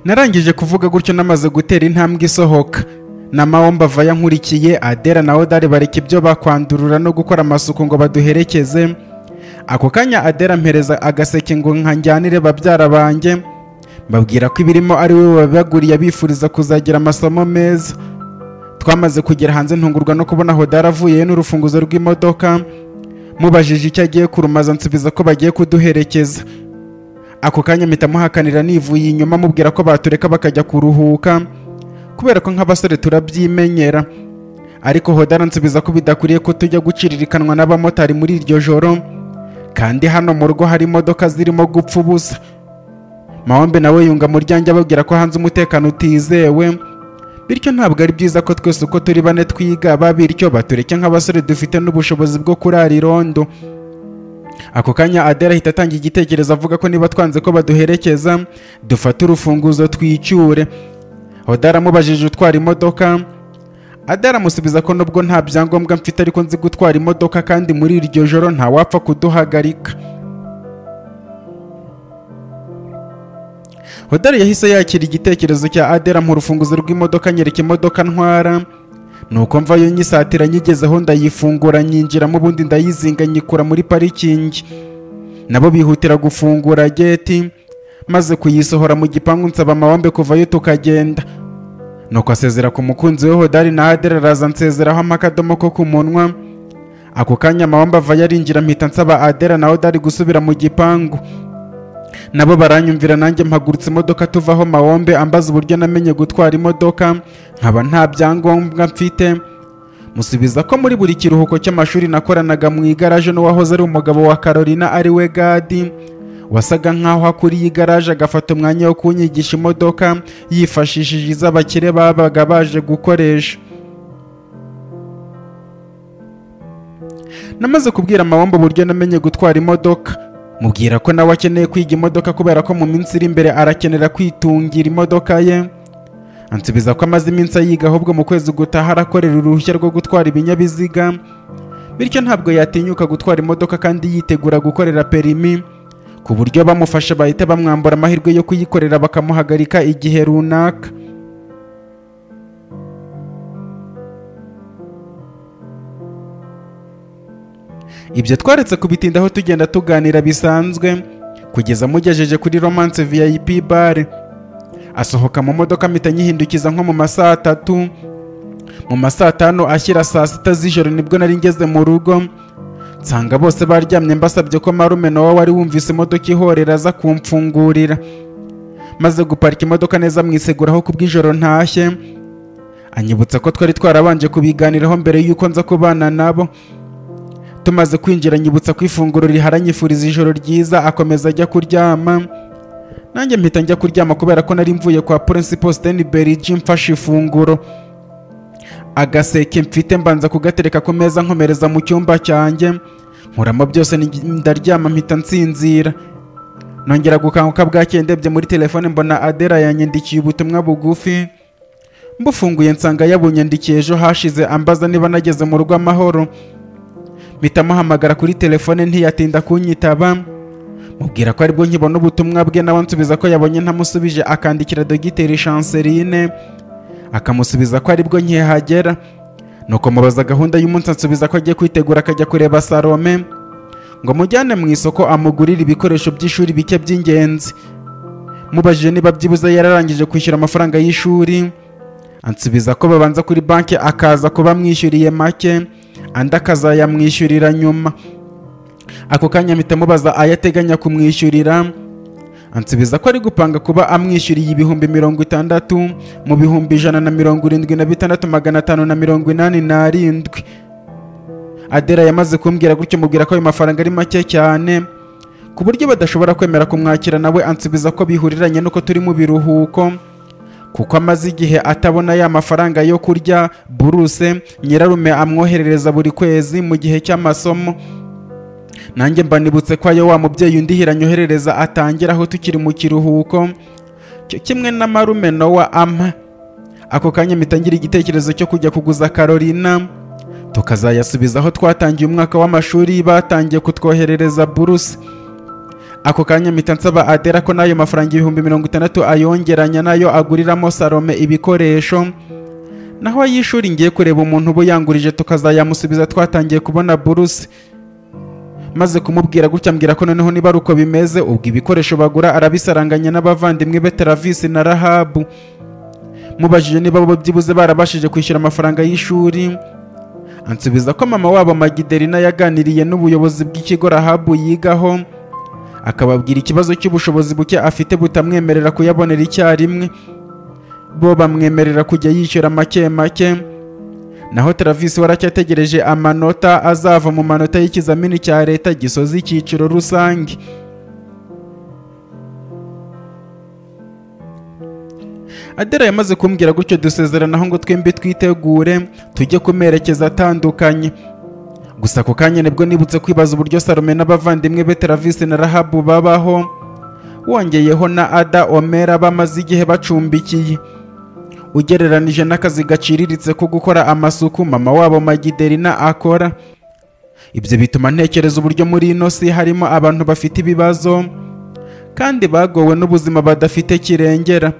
Narangije kuvuga gutyo namaze gutera intambwe isohoka. Na Mawombe ava yankurikiye, Adera na Hodari bareka ibyo bakwandurura no gukora amasuku ngo baduherekeze. Ako kanya Adera ampereza agaseke ngo nkanjyanire babyara banjye, mbabwira ko ibirimo ari we wabibaguriye abifuriza kuzagira amasomo meza. Twamaze kugera hanze ntungurwa no kubona Hodari avuyeyo n'urufunguzo rw'imodoka. Mubajije icyo agiye kurumaza nsubiza ko bagiye kuduherekeza. Ako kanya mpita muhakanira nivuye inyuma mubwira ko batureka bakajya kuruhuka kubera ko nk'abasore turabyimenyera. Ariko Hodari ansubiza ko bidakwiriye ko tujya guciririkanwa n'abamotari muri iryo joro, kandi hano mu rugo hari imodoka zirimo gupfa ubusa. Mawombe nawe yunga mu ryanjye ababwira ko hanze umutekano utizewe, bityo ntabwo ari byiza ko twese uko turi bane twiga, bityo batureke nk'abasore dufite n'ubushobozi bwo kurara irondo. Ako kanya Adera ahita atanga igitekerezo avuga ko niba twanze ko baduherekeza dufate urufunguzo twicyure. Hodari amubajije utwara imodoka, Adera amusubiza ko nubwo nta byangombwa mfite ariko nzi gutwara imodoka kandi muri iryo joro ntawapfa kuduhagarika. Hodari yahise yakira igitekerezo cya Adera mu rufunguzo rw'imodoka anyereka imodoka ntwara. Nuko mvayo nyisatira nyigezeho ndayifungura nyinjiramo ubundi ndayizinga nyikura muri parikingi. Nabo bihutira gufungura geti maze kuyisohora mu gipangu nsaba Mawombe kuvayo tukagenda. Nuko asezera ku mukunzi we Hodari na Adera araza nsezeraho amakadomo ko ku munwa. Ako kanya Mawombe ava yarinjira mpita nsaba Adera na Hodari gusubira mu gipangu. Nabo baranyumvira nanjye mpagurutse imodoka tuvaho. Mawombe ambaza uburyo namenye gutwara imodoka nkaba nta byangombwa mfite. Musubiza ko muri buri kiruhuko cy'amashuri nakoranaga mu igaraje n'uwahoze ari umugabo wa Carolina ari we Gadi, wasaga nkaho akuriye igaraje agafata umwanya wo kunyigisha imodoka yifashishije iz'abakire babaga baje gukoresha. Namaze kubwira Mawombe uburyo namenye gutwara imodoka, mubwira ko nawe akeneye kwiga imodoka kubera ko mu minsi iri imbere arakenera kwitungira imodoka ye. Ansubiza ko amaze iminsi ayiga ahubwo mu kwezi gutaha arakorera uruhushya rwo gutwara ibinyabiziga, bityo ntabwo yatinyuka gutwara imodoka kandi yitegura gukorera perimi, ku buryo bamufasha bahita bamwambura amahirwe yo kuyikorera bakamuhagarika igihe runaka. Ibyo twaretse kubitindaho tugenda tuganira bisanzwe kugeza mugejeje kuri Romance VIP bar. Asohoka mu modoka mpita nyihindukiza nko mu masaha 3, mu masaha 5 ashyira saa 6 z'ijoro nibwo nari ngeze mu rugo. Nsanga bose baryamye mbasabye ko marume nawe wari wumvise imodoka ihorera aza kumfungurira. Maze guparika imodoka neza mwiseguraho kubw'ijoro ntashye, anyibutsa ko twari twarabanje kubiganiraho mbere yuko nza kubana nabo. Tumaze kwinjira nyibutsa ko ifunguro riharanyifuriza ijoro ryiza, akomeza ajya kuryama. Nanjye mpita njya kuryama kubera ko nari mvuye kwa Principal Stenberg mfashe ifunguro. Agaseke mfite mbanza kugatereka ku meza nkomereza mu cyumba cyanjye, nkuramo byose ndaryama mpita nsinzira. Nongera gukanguka bwakeye ndebye muri telefone mbona Adera yanyandikiye ubutumwa bugufi. Mbufunguye nsanga yabunyandikiye ejo hashize ambaza niba nageze mu rugo amahoro. Mpita muhamagara kuri telefone ntiyatinda kunyitaba, mubwira ko aribwo nkibona ubutumwa bwe, nawe ansubiza ko yabonye ntamusubije, akandikira Dogiteri Chanceline akamusubiza ko aribwo nkihagera. Nuko mubaza gahunda y'umunsi ansubiza ko agiye kwitegura akajya kureba Salome ngo mujyane mu isoko amugurire ibikoresho by'ishuri bike by'ingenzi. Mubajije niba byibuze yararangije kwishyura amafaranga y'ishuri, ansubiza ko babanza kuri banki akaza kuba mwishyuriye make andi akazayamwishyurira nyuma. Ako kanya mpita mubaza ayo ateganya kumwishyurira, ansubiza ko ari gupanga kuba amwishyuriye 60,000 mu 176,587. Adera yamaze kumbwira gutyo mubwira ko ayo mafaranga ari make cyane ku buryo badashobora kwemera kumwakira, nawe ansubiza ko bihuriranye nuko turi mu biruhuko kuko amaze igihe atabona ya mafaranga yo kurya buruse nyirarume amwoherereza buri kwezi mu gihe cy'amasomo. Nanjye mba nibutse ko ayo wa mubyeyi undihira nyoherereza atangiraho tukiri mu kiruhuko kimwe na marume Nowa ampa. Ako kanya mpita ngira igitekerezo cyo kujya kuguza Carolina tukazayasubizaho twatangiye umwaka w'amashuri batangiye kutwoherereza buruse. Ako kanya mpita nsaba Adela ko n'ayo mafaranga 60,000 ayongeranya nayo aguriramo Salome ibikoresho, naho ay'ishuri ngiye kureba umuntu ubu yangurije tukazayamusubiza twatangiye kubona buruse. Maze kumubwira gutya ambwira ko noneho niba ari uko bimeze ubwo ibikoresho bagura arabisaranganya n'abavandimwe be Travis na Rahabu. Mubajije niba bo byibuze barabashije kwishyura amafaranga y'ishuri, ansubiza ko mama wabo Magiderina yaganiriye n'ubuyobozi bw'ikigo Rahabu yigaho, akababwira ikibazo cy'ubushobozi buke afite butamwemerera kuyabonera icyarimwe, bo bamwemerera kujya yishyura make make. Naho Travis waracyategereje amanota azava mu manota y'ikizamini cya leta gisoza icyiciro rusange. Adela yamaze kumbwira gutyo dusezeranaho ngo twembi twitegure tujye kumerekeza atandukanye. Gusa ako kanya nibwo nibutse kwibaza uburyo Salome n'abavandimwe be Travis na Rahabu babaho, wongeyeho na Ada Omera bamaze igihe bacumbikiye. Ugereranije n'akazi gaciriritse ko gukora amasuku mama wabo Magiderina akora. Ibyo bituma ntekereza uburyo muri ino si harimo abantu bafite ibibazo kandi bagowe n'ubuzima badafite kirengera.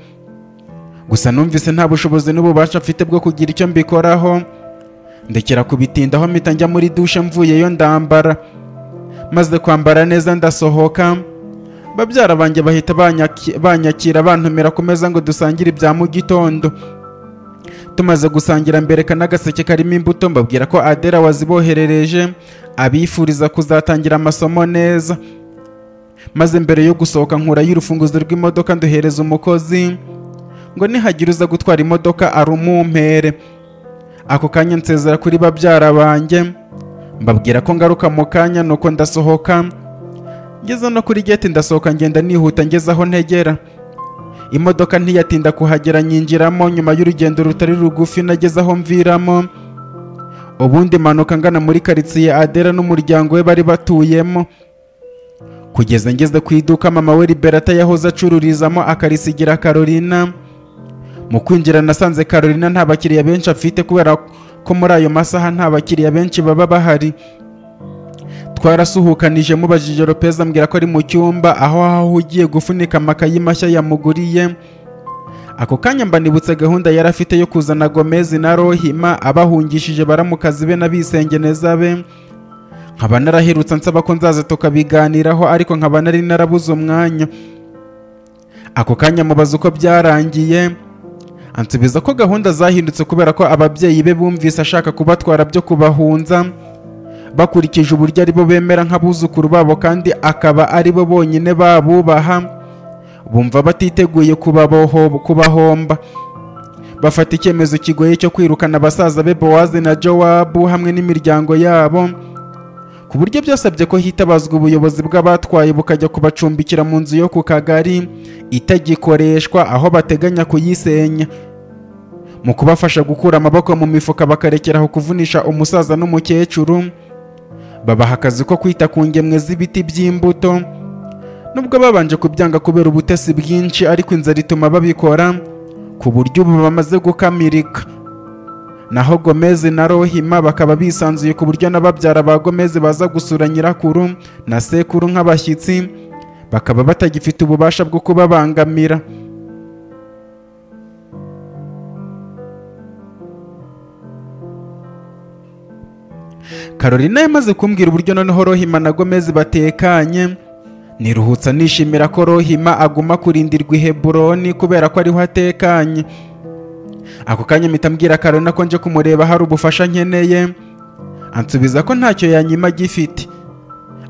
Gusa numvise nta bushobozi n'ububasha mfite bwo kugira icyo mbikoraho, ndekera kubitindaho mpita njya muri dushe mvuyeyo ndambara. Maze kwambara neza ndasohoka, babyara banjye bahita banyakira bantumira ku meza ngo dusangire ibya mu gitondo. Tumaze gusangira mbereka n'agaseke karimo imbuto, mbabwira ko Adela waziboherereje abifuriza kuzatangira amasomo neza. Maze mbere yo gusohoka nkurayo urufunguzo rw'imodoka nduhereza umukozi ngo nihagira uza gutwara imodoka arumumpere. Ako kanya nsezera kuri babyara banjye mbabwira ko ngaruka mu kanya, nuko ndasohoka. Ngeze no kuri gate ndasohoka ngenda nihuta ngeze aho ntegera. Imodoka ntiyatinda kuhagera nyinjiramo. Nyuma y'urugendo rutari rugufi nageze aho mviramo, ubundi manuka ngana muri karitsiye Adela n'umuryango we bari batuyemo. Kugeza ngeze ku iduka mama we Liberata yahoze acururizamo akarisigira Carolina. Mu kwinjira nasanze Carolina nta bakiriya benshi afite kubera ko muri ayo masaha nta bakiriya benshi baba bahari. Twarasuhukanije mubajije Lopez ambwira ko ari mu cyumba aho ahugiye gufunika amakayi mashya yamuguriye. Ako kanya mba nibutse gahunda yari afite yo kuzana Gomez na Rohima abahungishije baramukazi be n'abisengeneza be. Nkaba naraherutse nsaba ko nzaza tukabiganiraho ariko nkaba nari narabuze umwanya. Ako kanya mubaza uko byarangiye, ansubiza ko gahunda zahindutse kubera ko ababyeyi be bumvise ashaka kubatwara byo kubahunza bakurikije uburyo aribo bemera nk'abuzukuru babo kandi akaba aribo bonyine babubaha, bumva batiteguye kubahomba. Bafata icyemezo kigoye cyo kwirukana abasaza be Bowazi na Jowabu hamwe n'imiryango yabo, ku buryo byasabye ko hitabazwa ubuyobozi bw'abatwaye bukajya kubacumbikira mu nzu yo ku kagari itagikoreshwa aho bateganya kuyisenya. Mu kubafasha gukura amaboko mu mifuka bakarekeraho kuvunisha umusaza n'umukecuru, babaha akazi ko kwita ku ngemwe z'ibiti by'imbuto. Nubwo babanje kubyanga kubera ubutesi bwinshi, ariko inzara ituma babikora ku buryo ubu bamaze gukamirika. Naho Gomez na Rohima bakaba bisanzuye ku buryo n'ababyara ba Gomez baza gusura nyirakuru na sekuru nk'abashyitsi, bakaba batagifite ububasha bwo kubabangamira. Carolina yamaze kumbwira uburyo noneho Rohima na Gomez batekanye. Niruhutsa nishimira ko Rohima aguma kurindirwa i Heburoni kubera ko ariho atekanye. Ako kanya mpita mbwira Carolina ko nje kumureba hari ubufasha nkeneye, ansubiza ko ntacyo yanyima gifite.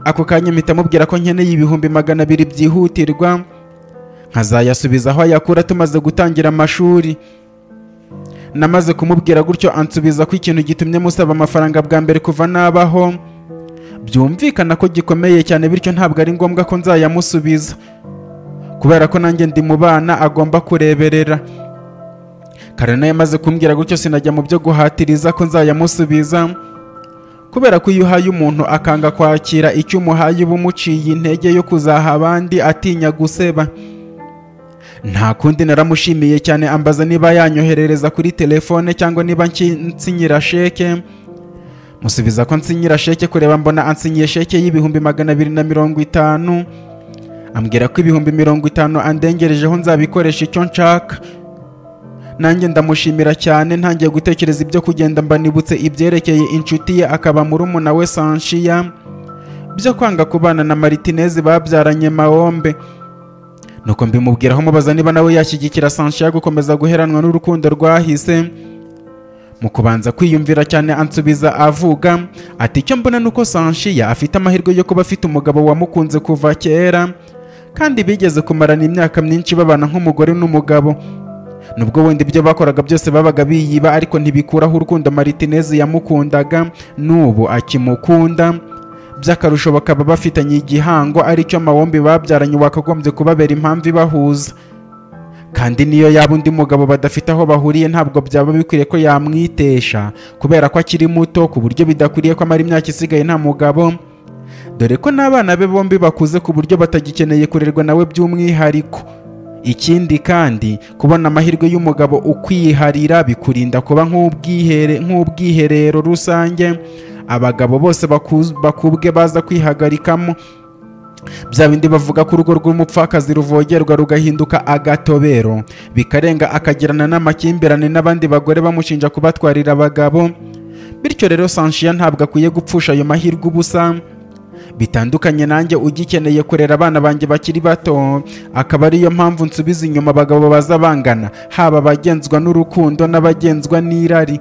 Ako kanya mpita mubwira ko nkeneye 200,000 byihutirwa, nkazayasubiza aho ayakura tumaze gutangira amashuri. Namaze kumubwira gutyo ansubiza ko ikintu gitumye musaba amafaranga bwa mbere kuva nabaho byumvikana ko gikomeye cyane, bityo ntabwo ari ngombwa ko nzayamusubiza kubera ko nanjye ndi mu bana agomba kureberera. Karena yamaze kumbwira gutyo sinajya mu byo guhatiriza ko nzayamusubiza, kubera ko iyo uhaye umuntu akanga kwakira icyo umuhaye uba umuciye intege yo kuzaha abandi atinya guseba. Nta kundi naramushimiye cyane, ambaza niba yanyoherereza kuri telefone cyangwa niba nsinyira sheke. Musubiza ko nsinyira sheke, kureba mbona ansinyiye sheke y'250,000. Ambwira ko 50,000 andengerejeho nzabikoresha icyo nshaka. Nanjye ndamushimira cyane, ntangiye gutekereza ibyo kugenda mbanibutse ibyerekeye inshuti ye akaba murumuna we Sanshiya, byo kwanga kubana na Martinez babyaranye Maombe. Nuko mbimubwiraho mubaza niba nawe yashyigikira Sanshiya gukomeza guheranwa n'urukundo rwahise. Mu kubanza kwiyumvira cyane ansubiza avuga ati icyo mbona nuko Sanshiya afite amahirwe yo kuba afite umugabo wamukunze kuva kera, kandi bigeze kumarana imyaka myinshi babana nk'umugore n'umugabo. Nubwo wenda ibyo bakoraga byose babaga biyiba, ariko ntibikuraho urukundo Martinez yamukundaga n'ubu akimukunda. By'akarusho bakaba bafitanye igihango aricyo Maombi babyaranye wakagombye kubabera impamvu ibahuza. Kandi niyo yaba undi mugabo badafite aho bahuriye ntabwo byaba bikwiriye ko yamwitesha, kubera ko akiri muto ku buryo bidakwiriye ko amara imyaka isigaye nta mugabo, dore ko n'abana be bombi bakuze ku buryo batagikeneye kurerwa nawe by'umwihariko. Ikindi kandi kubona amahirwe y'umugabo ukwiharira bikurinda kuba nk'ubwiherero rusange abagabo bose bakubwe baza kwihagarikamo. Bya bindi bavuga ko urugo rw'umupfakazi ruvogerwa rugahinduka agatobero, bikarenga akagirana n'amakimbirane n'abandi bagore bamushinja kubatwarira abagabo. Bityo rero Sanshiya ntabwo akwiye gupfusha ayo mahirwe ubusa. Bitandukanye nanjye ugikeneye kurera abana banjye bakiri bato, akaba ariyo mpamvu nsubiza inyuma abagabo baza bangana, haba abagenzwa n'urukundo n'abagenzwa n'irari.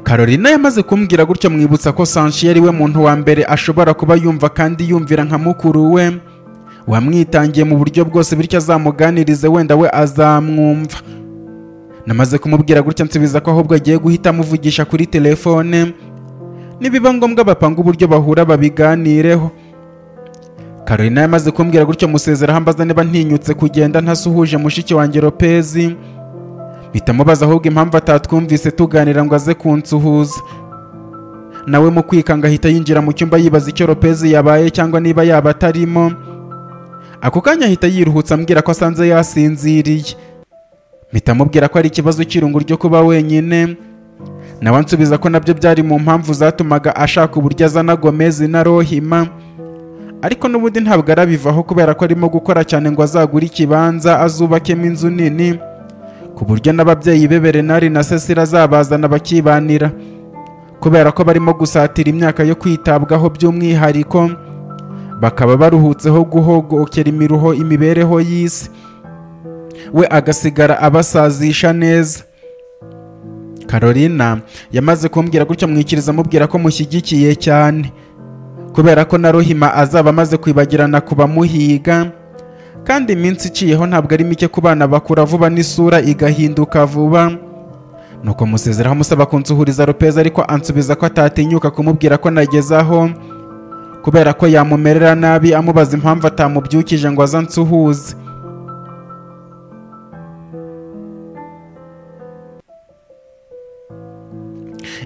Carolina yamaze kumbwira gutyo mwibutsa ko Sanshiya ari we muntu wa mbere ashobora kuba yumva kandi yumvira nka mukuru we wamwitangiye mu buryo bwose, bityo azamuganirize wenda we azamwumva. Namaze kumubwira gutya nsubiza ko ahubwo agiye guhita amuvugisha kuri telefone, nibiba ngombwa bapanga uburyo bahura babiganireho. Carolina yamaze kumbwira gutyo musezeraho ambaza niba ntinyutse kugenda ntasuhuje mushiki wanjye Lopez. Bitamubaza ahubwo impamvu atatwumvise tuganira ngo aze kunsuhuza. Nawe mu kwikanga ahita yinjira mu cyumba yibaza icyo Lopez yabaye cyangwa niba yaba atarimo. Ako kanya ahita yiruhutsa ambwira ko asanze yasinziriye. Bitamubwira ko ari ikibazo cy'irungu ryo kuba wenyine. Nawe ansubiza ko nabyo byari mu mpamvu zatumaga ashaka uburyo azana Gomez na Rohima, ariko n'ubundi ntabwo arabivaho kubera ko arimo gukora cyane ngo azagure ikibanza azubakemo inzu nini ku buryo n'ababyeyi be Bernard na Cecile azabazana bakibanira, kubera ko barimo gusatira imyaka yo kwitabwaho by'umwihariko, bakaba baruhutseho guhogokera imiruho imibereho y'isi, we agasigara abasazisha neza. Carolina yamaze kumbwira gutyo mwikiriza amubwira ko mushyigikiye cyane, kubera ko na Rohima azaba amaze kwibagirana kubamuhiga, kandi iminsi iciyeho ntabwo ari mike ku bana bakura vuba n'isura igahinduka vuba. Nuko musezeraho musaba kunsuhuriza Lopez, ariko ansubiza ko atatinyuka kumubwira ko nagezaho kubera ko yamumerera nabi, amubaza impamvu atamubyukije ngo aze ansuhuze.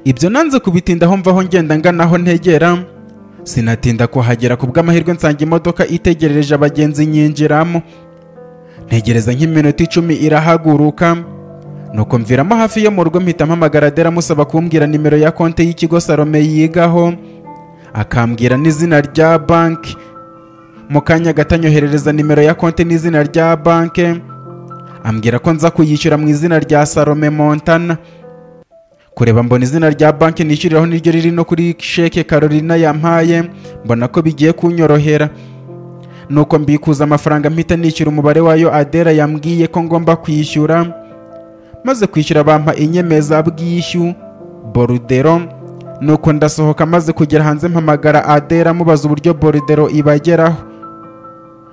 Ibyo nanze kubitindaho mvaho ngenda nganaho ntegera. Sinatinda kuhagera kubw'amahirwe nsanga imodoka itegerereje abagenzi nyinjiramo. Ntegereza nk'iminota 10 irahaguruka. Nuko mviramo hafi yo mu rugo mpita mpamagara Adela musaba kumbwira nimero ya konte y'ikigo Salome yigaho, akambwira n'izina rya banki. Mu kanya gato anyoherereza nimero ya konte n'izina rya banki, ambwira ko nza kuyishyura mu izina rya Salome Montana. Kureba mbona izina rya banki nishyuriraho niryo riri no kuri sheke Carolina yampaye, mbona ko bigiye kunyorohera. Nuko mbikuza amafaranga mpita nishyura umubare wayo Adela yambwiye ko ngomba kwishyura. Maze kwishyura bampa inyemezabwishyu borudero. Nuko ndasohoka maze kugera hanze mpamagara Adela mubaza uburyo borudero ibageraho.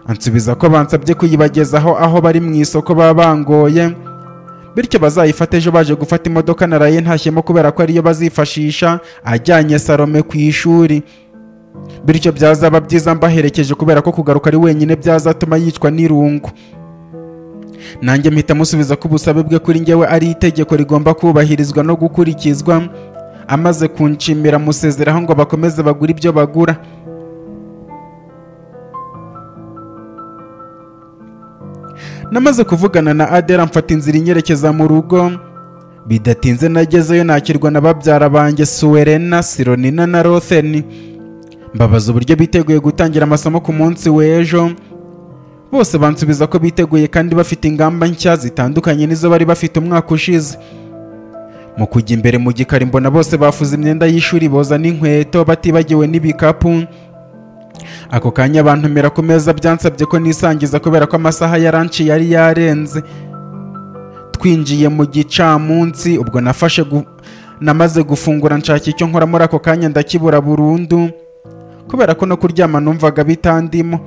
Ansubiza ko bansabye kuyibagezaho aho bari mu isoko baba bangoye, bityo bazayifata ejo baje gufata imodoka naraye ntashyemo kubera ko ariyo bazifashisha ajyanye Salome ku ishuri. Bityo byazaba byiza mbaherekeje kubera ko kugaruka ari wenyine byazatuma yicwa n'irungu. Nanjye mpita musubiza ko ubusabe bwe kuri njyewe ari itegeko rigomba kubahirizwa no gukurikizwa. Amaze kunshimira musezeraho ngo bakomeze bagura ibyo bagura. Namaze kuvugana na Adela mfata inzira inyerekeza mu rugo. Bidatinze nagezeyo nakirwa na babyara banjye Suwerena, Sironina na Rotheni. Mbabaza uburyo biteguye gutangira amasomo ku munsi w'ejo. Bose bansubiza ko biteguye kandi bafite ingamba nshya zitandukanye n'izo bari bafite umwaka ushize. Mu kujya imbere mu gikari mbona bose bafuze imyenda y'ishuri boza n'inkweto batibagiwe n'ibikapu. Ako kanya bantumira ku meza byansabye ko nisangiza kubera ko amasaha ya lunch yari yarenze. Twinjiye mu gicamunsi ubwo nafashe namaze gufungura nshaka icyo nkora muri ako kanya ndakibura burundu kubera ko no kuryama numvaga bitandimo.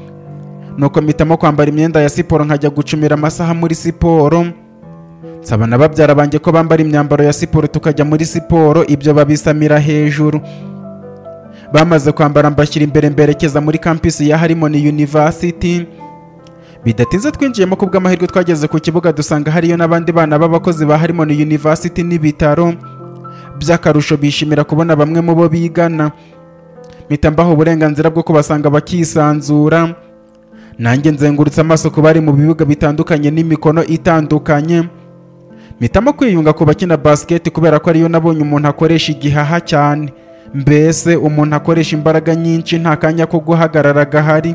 Nuko mpitamo kwambara imyenda ya siporo nkajya gucumira amasaha muri siporo. Nsaba na babyara banjye ko bambara imyambaro ya siporo tukajya muri siporo, ibyo babisamira hejuru. Bamaze kwambara mbashyira imbere mberekeza muri campus ya Harmony University. Bidatinze twinjiyemo kubw'amahirwe twageze ku kibuga dusanga hariyo n'abandi bana b'abakozi ba Harmony University n'ibitaro. By'akarusho bishimira kubona bamwe mu bo bigana. Mpita mbaha uburenganzira bwo kubasanga bakisanzura. Nanjye nzengurutse amaso ku bari mu bibuga bitandukanye n'imikono itandukanye. Mpitamo kwiyunga ku bakina basket kubera ko ariyo nabonye umuntu akoresha igihaha cyane. Mbese umuntu akoresha imbaraga nyinshi nta kanya ko guhagarara gahari.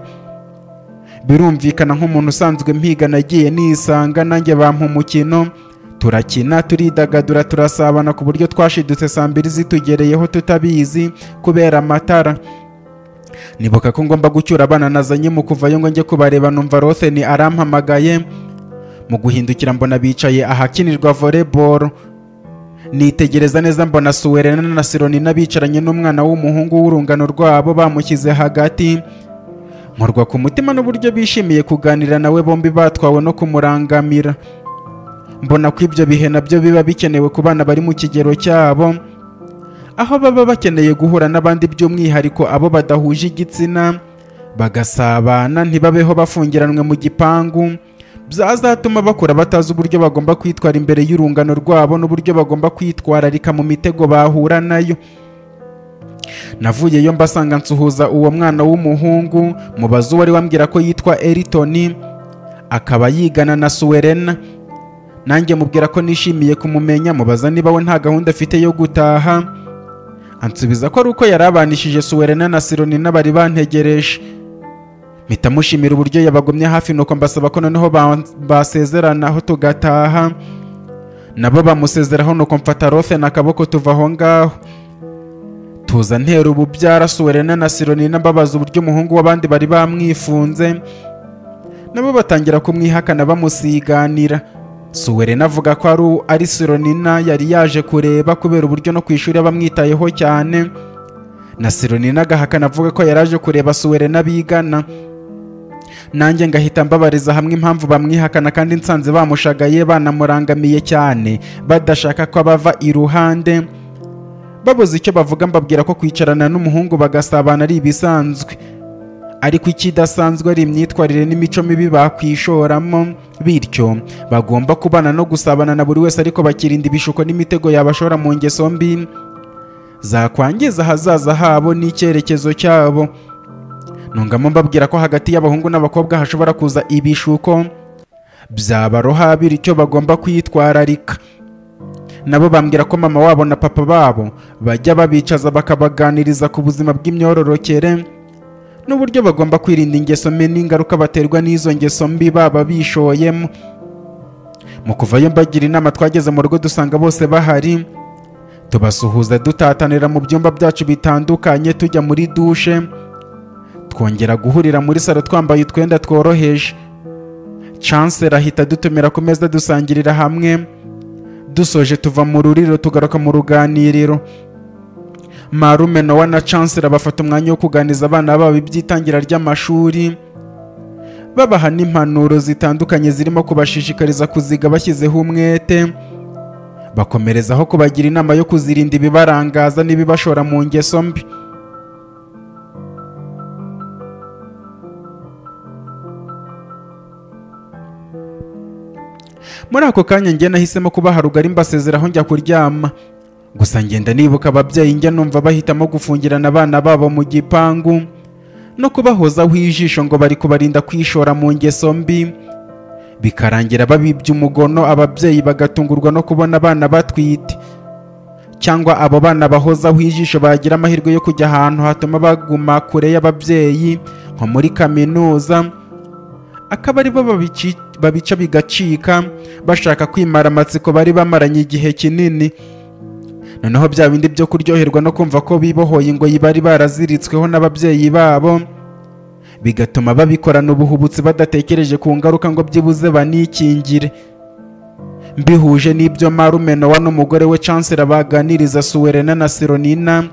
Birumvikana nk'umuntu usanzwe mpiga nagiye nisanga nanjye bampa umukino. Turakina turidagadura turasabana ku buryo twashidutse saa mbiri zitugereyeho tutabizi kubera amatara. Nibuka ko ngomba gucyura abana nazanye mu kuvayo ngo njye kubareba numva Rotheni arampamagaye. Mu guhindukira mbona bicaye ahakinirwa volleyball. Nitegereza neza mbona Suwerena na Sironina bicaranye n'umwana w'umuhungu w'urungano rwabo bamushyize hagati. Nkorwa ku mutima n'uburyo bishimiye kuganira nawe bombi batwawe no kumurangamira. Mbona ko ibyo bihe nabyo biba bikenewe ku bana bari mu kigero cyabo, aho baba bakeneye guhura n'abandi by'umwihariko abo badahuje igitsina, bagasabana ntibabeho bafungiranwe mu gipangu. Byazatuma bakura batazi uburyo bagomba kwitwara imbere y'urungano rwabo n'uburyo bagomba kwitwararika mu mitego bahura nayo. Navuyeyo mbasanga nsuhuza uwo mwana w'umuhungu, mubaza uwari wambwira ko yitwa Eritoni akaba yigana na Suwerena. Nanjye mubwira ko nishimiye kumumenya, mubaza niba we nta gahunda afite yo gutaha. Ansubiza ko ari uko yarabanishije Suwerena na Sironina bari bantegereje. Mpita mushimira uburyo yabagumye hafi nuko mbasaba ko noneho basezeranaho tugataha. Nabo bamusezeraho nuko mfata Rotheni akaboko tuva aho ngaho. Tuza ntera ububyara Suwerena na Sironina mbabaza uburyo umuhungu w'abandi bari bamwifunze. Nabo batangira kumwihakana bamusiganira. Suwerena avuga ko ari Sironina yari yaje kureba kubera uburyo no ku ishuri bamwitayeho cyane. Na Sironina agahakana avuga ko yaraje kureba Suwerena bigana. Nanjye ngahita mbabariza hamwe impamvu bamwihakana kandi nsanze bamushagaye banamurangamiye cyane badashaka ko abava iruhande. Babuze icyo bavuga mbabwira ko kwicarana n'umuhungu bagasabana ari ibisanzwe, ariko ikidasanzwe ari imyitwarire n'imico mibi bakwishoramo. Bityo bagomba kubana no gusabana na buri wese ariko bakirinda ibishuko n'imitego yabashora mu ngeso mbi zakwangiza ahazaza habo n'icyerekezo cyabo. Nungamo mbabwira ko hagati y'abahungu n'abakobwa hashobora kuza ibishuko byabaroha bityo bagomba kwitwararika. Nabo bambwira ko mama wabo na papa babo bajya babicaza bakabaganiriza ku buzima bw'imyororokere n'uburyo bagomba kwirinda ingeso mbi n'ingaruka baterwa n'izo ngeso mbi baba bishoyemo. Mu kuvayo mbagira inama twageze mu rugo dusanga bose bahari. Tubasuhuza dutatanira mu byumba byacu bitandukanye tujya muri dushe. Twongera guhurira muri salo twambaye utwenda tworoheje. Chancellor ahita dutumira ku meza dusangirira hamwe. Dusoje tuva mu ruriro tugaruka mu ruganiriro. Marume Nowa na Chancellor bafata umwanya wo kuganiza abana babo iby'itangira ry'amashuri, babaha n'impanuro zitandukanye zirimo kubashishikariza kuziga bashyizeho umwete, bakomerezaho kubagira inama yo kuzirinda ibibarangaza n'ibibashora mu ngeso mbi. Muri ako kanya njye nahisemo kubaha rugari mbasezeraho njya kuryama. Gusa ngenda nibuka ababyeyi njya numva bahitamo gufungirana abana babo mu gipangu no kubahozaho ijisho ngo bari kubarinda kwishora mu ngeso mbi. Bikarangira babibye umugono, ababyeyi bagatungurwa no kubona abana batwite, cyangwa abo bana bahozaho ijisho bagira amahirwe yo kujya ahantu hatuma baguma kure y'ababyeyi nko muri kaminuza, akaba aribo babica bigacika bashaka kwimara amatsiko bari bamaranye igihe kinini. Noneho bya bindi byo kuryoherwa no kumva ko bibohoye ingoyi bari baraziritsweho n'ababyeyi babo, bigatuma babikorana ubuhubutsi badatekereje ku ngaruka ngo byibuze banikingire. Mbihuje n'ibyo marume Nowa n'umugore we Chancellor baganiriza Suwerena na Sironina,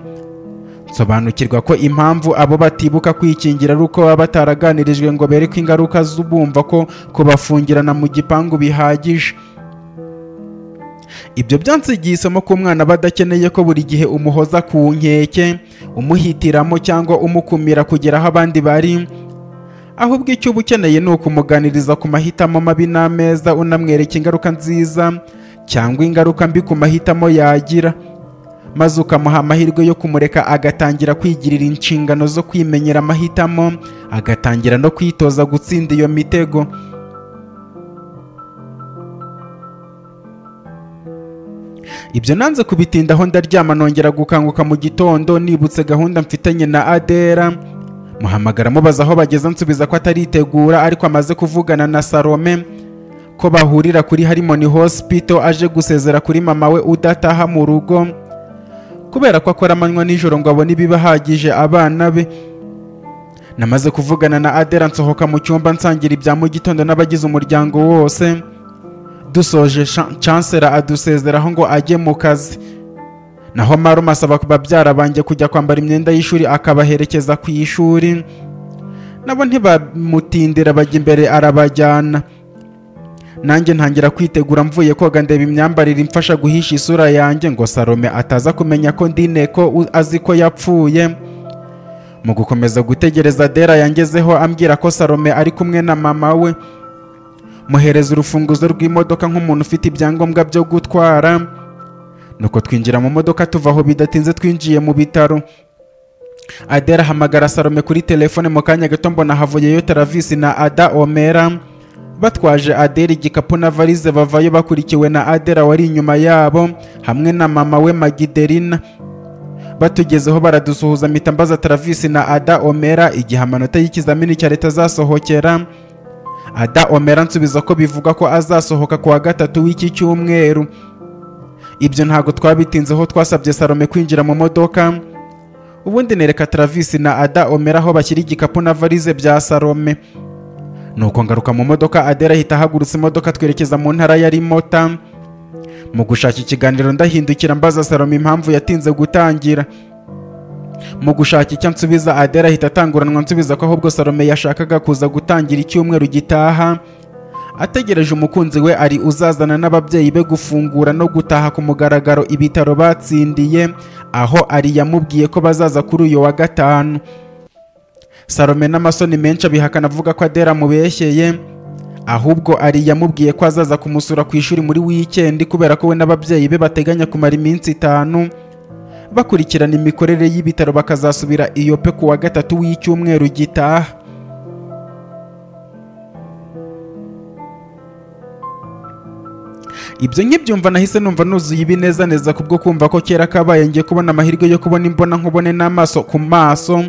nsobanukirwa ko impamvu abo batibuka kwikingira ari uko baba bataraganirijwe ngo berekwe ingaruka z'ubumva ko kubafungirana mu gipangu bihagije. Ibyo byansigiye isomo ko umwana badakeneye ko buri gihe umuhoza ku nkeke, umuhitiramo cyangwa umukumira kugera aho abandi bari, ahubwo icyo uba ukeneye ni ukumuganiriza ku mahitamo mabi n'ameza, unamwereka ingaruka nziza cyangwa ingaruka mbi ku mahitamo yagira, maze ukamuha amahirwe yo kumureka agatangira kwigirira inshingano zo kwimenyera amahitamo, agatangira no kwitoza gutsinda iyo mitego. Ibyo nanze kubitindaho, ndaryama nongera gukanguka mu gitondo nibutse gahunda mfitanye na Adera. Muhamagara mubaza aho bageze, nsubiza ko ataritegura ariko amaze kuvugana na Salome ko bahurira kuri Harmony Hospital aje gusezera kuri mama we udataha mu rugo kubera ko akora amanywa nijoro ngo abone ibibahagije abana be. Namaze kuvugana na Adera nsohoka mu cyumba nsangira ibya mu gitondo n'abagize umuryango wose. Dusoje Chancellor adusezeraho ngo ajye mu kazi, naho marume asaba babyara banjye kujya kwambara imyenda y'ishuri akabaherekeza ku ishuri. Nabo ntibamutindira bajya imbere arabajyana. Nanjye ntangira kwitegura mvuye koga ndeba imyambarire imfasha guhisha isura yanjye ngo Salome ataza kumenya ko ndi Neko azi ko yapfuye. Mu gukomeza gutegereza Adera yangezeho ambwira ko Salome ari kumwe na mama we. Muhereza urufunguzo rw'imodoka nk'umuntu ufite ibyangombwa byo gutwara. Nuko twinjira mu modoka tuva aho bidatinze twinjiye mu bitaro. Adera ahamagara Salome kuri telefone, mu kanya gato mbona havuyeyo Travis na Ada Omera batwaje Adera igikapu na valise, bavayo bakurikiwe na Adera wari inyuma yabo hamwe na mama we Magiderina. Batugezeho baradusuhuza, mpita mbaza Travis na Ada Omera igihe amanota y'ikizamini cya leta azasohokera. Ada Omera nsubiza ko bivuga ko azasohoka kuwa gatatu w'iki cyumweru. Ibyo ntago twabitinzeho, twasabye Salome kwinjira mu modoka, ubundi nereka Travis na Ada Omera aho bashyira igikapu na valise bya Salome. Nuko ngaruka mu modoka, Adera ahita ahagurutsa imodoka twerekeza mu ntara ya Rimota. Mu gushaka ikiganiro ndahindukira mbaza Salome impamvu yatinze gutangira. Mu gushaka icyo nsubiza Adera ahita atanguranwa nsubiza ko ahubwo Salome yashakaga kuza gutangira icyumweru gitaha, ategereje umukunzi we ari uzazana n'ababyeyi be gufungura no gutaha ku mugaragaro ibitaro batsindiye, aho ari yamubwiye ko bazaza kuri uyu wa gatanu. Salome n'amasoni menshi abihakana avuga ko Adera amubeshyeye, ahubwo ari yamubwiye ko azaza kumusura ku ishuri muri weekend kubera ko we n'ababyeyi be bateganya kumara iminsi 5 bakurikirana imikorere y'ibitaro, bakazasubira iyo pe kuwa gatatu w'icyumweru gitaha. Ibyo nkibyumva nahise numva nuzuye ibinezaneza kubwo kumva ko kera kabaye ngiye kubona amahirwe yo kubona imbona nkubone n'amaso ku maso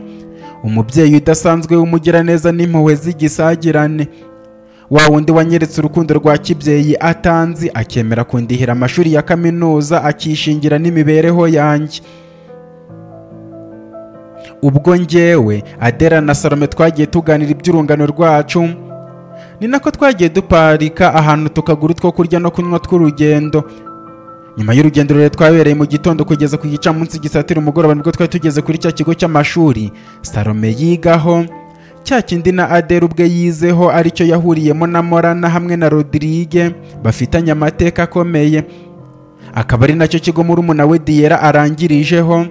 umubyeyi udasanzwe w'umugiraneza n'impuhwe z'igisagirane, wa wundi wanyeretse urukundo rwa kibyeyi atanzi, akemera kundihira amashuri ya kaminuza, akishingira n'imibereho yanjye. Ubwo njyewe Adera na Salome twagiye tuganira iby'urungano rwacu, ni nako twagiye duparika ahantu tukagura utwo kurya no kunywa tw'urugendo. Nyuma y'urugendo rurerure twabereye mu gitondo kugeza ku gicamunsi gisatira umugoroba, nibwo twari tugeze kuri cya kigo cy'amashuri Salome yigaho, cya kindi na Adera ubwe yizeho aricyo yahuriyemo na Morana hamwe na Rodrigue bafitanye amateka akomeye, akaba ari nacyo kigo murumuna we Diera arangirijeho.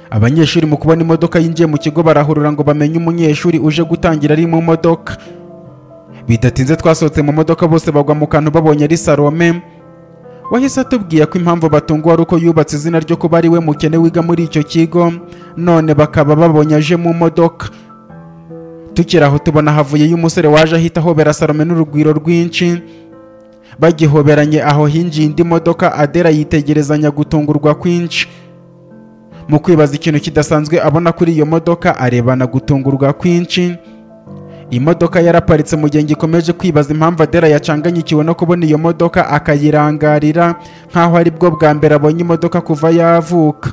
Abanyeshuri mu kubona imodoka yinjiye mu kigo barahurura ngo bamenye umunyeshuri uje gutangira ari mu modoka. Bidatinze twasohotse mu modoka bose bagwa mu kantu babonye ari Salome. Wahise atubwiye ko impamvu batunguwe ari uko yubatse izina ryo kuba ari we mukene wiga muri icyo kigo, none bakaba babonye aje mu modoka. Tukiri aho tubona havuyeyo umusore waje ahita ahobera Salome n'urugwiro rwinshi. Bagihoberanye aho hinjiye indi modoka. Adela yitegerezanya gutungurwa kwinshi mu kwibaza ikintu kidasanzwe abona kuri iyo modoka, arebana gutungurwa kwinshi. Imodoka yaraparitse mu gihe gikomeje kwibaza impamvu Adela yacanganyikiwe no kubona iyo modoka akayirangarira nk'aho ari bwo bwa mbere abonye imodoka kuva yavuka.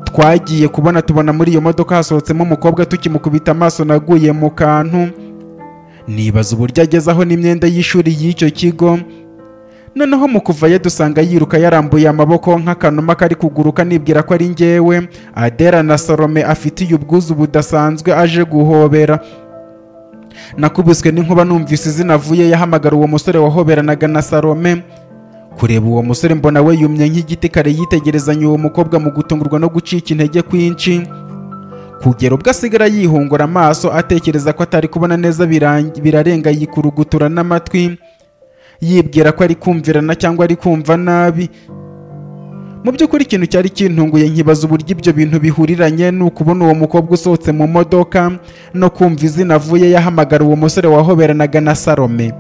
Twagiye kubona tubona muri iyo modoka hasohotsemo umukobwa. Tukimukubita amaso naguye mu kantu, nibaza uburyo agezaho n'imyenda y'ishuri y'icyo kigo. Noneho mu kuvayo dusanga yiruka yarambuye amaboko nk'akanuma kari kuguruka, nibwira ko ari njyewe Adela na Salome afitiye ubwuzu budasanzwe aje guhobera. Nakubiswe n'inkuba numvise izina avuye yahamagara uwo musore wahoberanaga na Salome. Kureba uwo musore mbona we yumye nk'igiti kare, yitegerezanya uwo mukobwa mu gutungurwa no gucika intege kwinshi, kugera ubwo asigara yihungura amaso atekereza ko atari kubona neza, birarenga yikurugutura n'amatwi yibwira ko ari kumvirana cyangwa ari kumva nabi. Mu by'ukuri ikintu cyari kintunguye nkibaza uburyo ibyo bintu bihuriranye ni ukubona uwo mukobwa usohotse mu modoka no kumva izina avuye yahamagara uwo musore wahoberanaga na Salome.